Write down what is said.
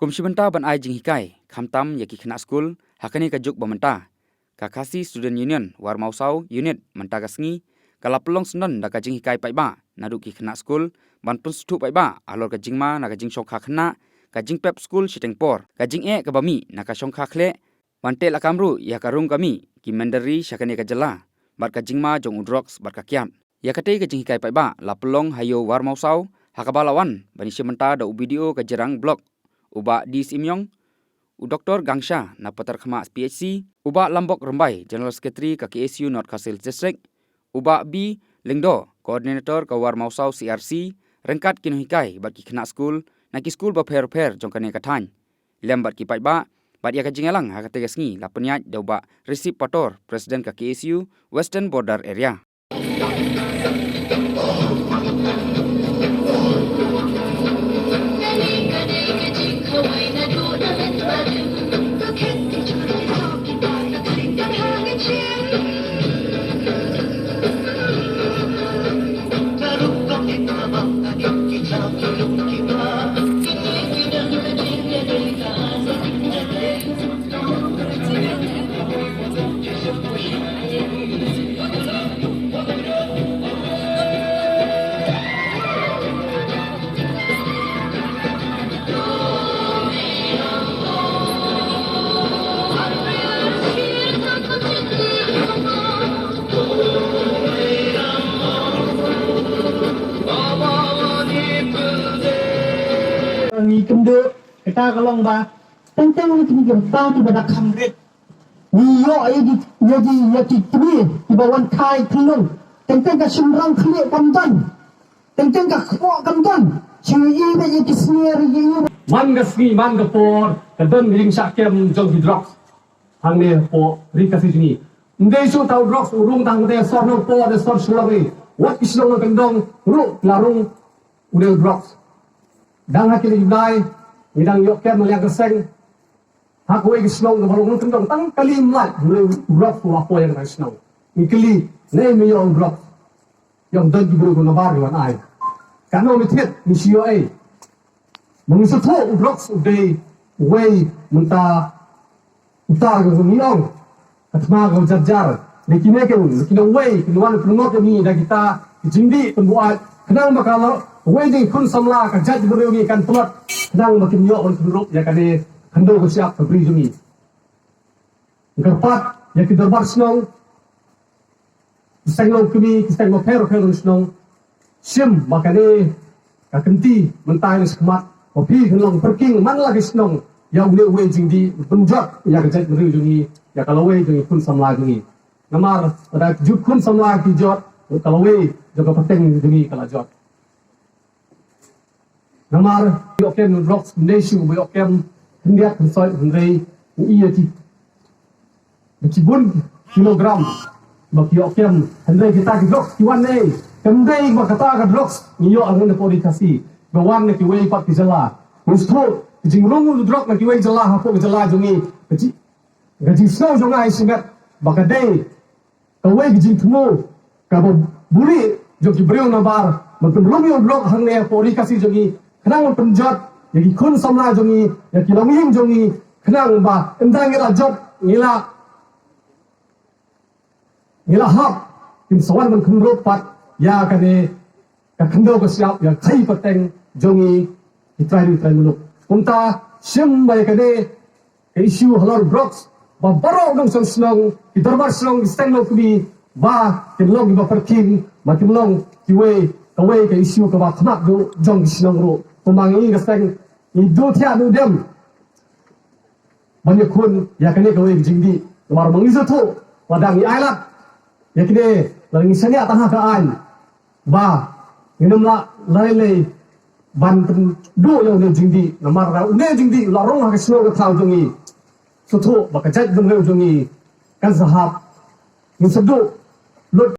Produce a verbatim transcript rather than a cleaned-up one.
Kum shi bynta ban ai jinghikai khamtam ïa ki khynnah skul ha kane ka juk ba mynta, ka Khasi Student Union War Mawsaw Unit mynta ka sngi ka la pynlong syndon da ka jinghikai paidbah naduh ki khynnah skul ban pynsngewthuh paidbah halor ka jingma na ka jingshongkha khynnah, ka jingpep skul shiteng por, ka jingeh kaba mih na ka shongkha khleh, ban teh lakam ruh ïa ka rung ka mih ki mynder ri sha kane ka jylla bad ka jingma jong u drugs bad ka kiad. Ïa katei ka jinghikai paidbah la pynlong ha Ïew War Mawsaw ha kaba la wan ban ïashim bynta da u B D O ka Jirang Block, u Bah D Syiemiong, u Doktor Gangsha na Patarkhmah P H C, u Bah Lambok Rymbai, General Secretary ka K S U North Khasi Hills District, u Bah B Lyngdoh, Coordinator ka War Mawsaw C R C, ryngkat ki nonghikai bad ki khynnah skul na ki skul bapher bapher jong kane ka thaiñ, lem bad ki paidbah. Bad ïa ka jingïalang ha katei ka sngi la pynïaid da u Bah Recep Pator, President ka K S U Western Border Area. Ngi kynduh kata ka long ba teng teng ngi kynduh ba ki ba da kham rit. Ngi ïoh ïa ki, ïa ki, ïa ki kmie ki ba wan khai khyllung. Teng teng ka shynrang khlieh kam don. Teng teng ka kpoh kam don. Shu ïa ba ïa ki snier ïa ïa. Man ka sngi man ka por ka don ka jingshah kem jong ki drugs hangne hapoh ri Khasi jong ngi. Ym dei shuh ta u drugs u rung tang te sor Nongpoh, te sor Shillong ri. Wat ki shnong nongkyndong ruh la rung u dei u drugs. Dang ha kine ki bnai ngi dang ïoh kem na liang ka seng. Ha kawei ka shnong kaba long nongkyndong tang kali mlait, u dei u drugs u la poi ïa kata ka shnong. Ngi kylli, ne me ïoh u drugs? Ïoh, don ki briew na bar ki wan ai. Katno me thied? Ngi shu ïoh ei. Ma ngi sngewthuh u drugs u dei uwei mynta uta ka ngi ong ka thma ka jar jar. Ne kine ki, ne kine uwei ki wan pynngop ïa ngi da kita ki jingdih pynbuaid. Khnang ba ka la uwei jong ki khun samla ka jaitbynriew ngi kan tlot. Khnang ba kin ïoh ban pynrup ïa kane khyndew ka shyiap ka bri jong ngi. Ngi kyrpad ïa ki dorbar shnong, ki seng longkmie, ki seng bapher bapher jong shnong, shim ba kane ka kynti mynta ïa shakhmat ba phi kan long pyrking man la ki shnong ïa une uwei jingdih pynjot ïa ka jaitbynriew jong ngi, ïa ka lawei jong ki khun samla jong ngi. Namar lada ju khun samla ki jot, ka lawei jong ka pateng jong ngi ka la jot. Namar ïoh kem drugs ym dei shuh ba ïoh kem khyndiat khynsoit, hynrei ngi ïa ki, ki bun kilogram ba ki ïoh kem, hynrei kita ki drugs ki wan ei? Kam dei ba kata ka drugs ngi ïoh hangne hapoh ri Khasi, ba wan na kiwei pat ki jylla. Ngi sngewthuh ka jingrung u drugs na kiwei jylla hapoh ka jylla jong ngi. Ka ji, ka jingsngew jong nga hi shimet ba ka dei kawei ka jingthmu kaba buri jong ki briew nabar ban pynrung ïa u drugs hangne hapoh ri Khasi jong ngi, khnang ban pynjot ïa ki khun samla jong ngi, ïa ki longïing jong ngi, khnang ba ynda ngi la jot ngi la, ngi la hap, kin sa wan ban khynrup pat ïa kane ka khyndew ka shyiap, ïa ka khaïi pateng jong ngi ki trai ri trai muluk. Kumta shim ba ïa kane ka issue halor drugs ba baroh nongshong shnong, ki dorbar shnong, ki seng longkmie ba kin long kiba pyrkhing, ba kin long kiwei, kawei ka issue kaba khmat duh jong ki shnong ruh. Kumba ngi ka seng ngi duh thiah duh dem ban ïakhun ïa kane kawei ka jingdih. Namar ma ngi sngewthuh lada ngi ailad ïa kine, lada ngi shaniah tang ha ka aiñ ba ngin ym lah lei lei ban pynduh ïa une u jingdih. Namar une u jingdih u la rung ha ka shnong ka thaw jong ngi. Sngewthuh ba ka jaitbynriew jong ngi kan sa hap. Ngin sa duh lut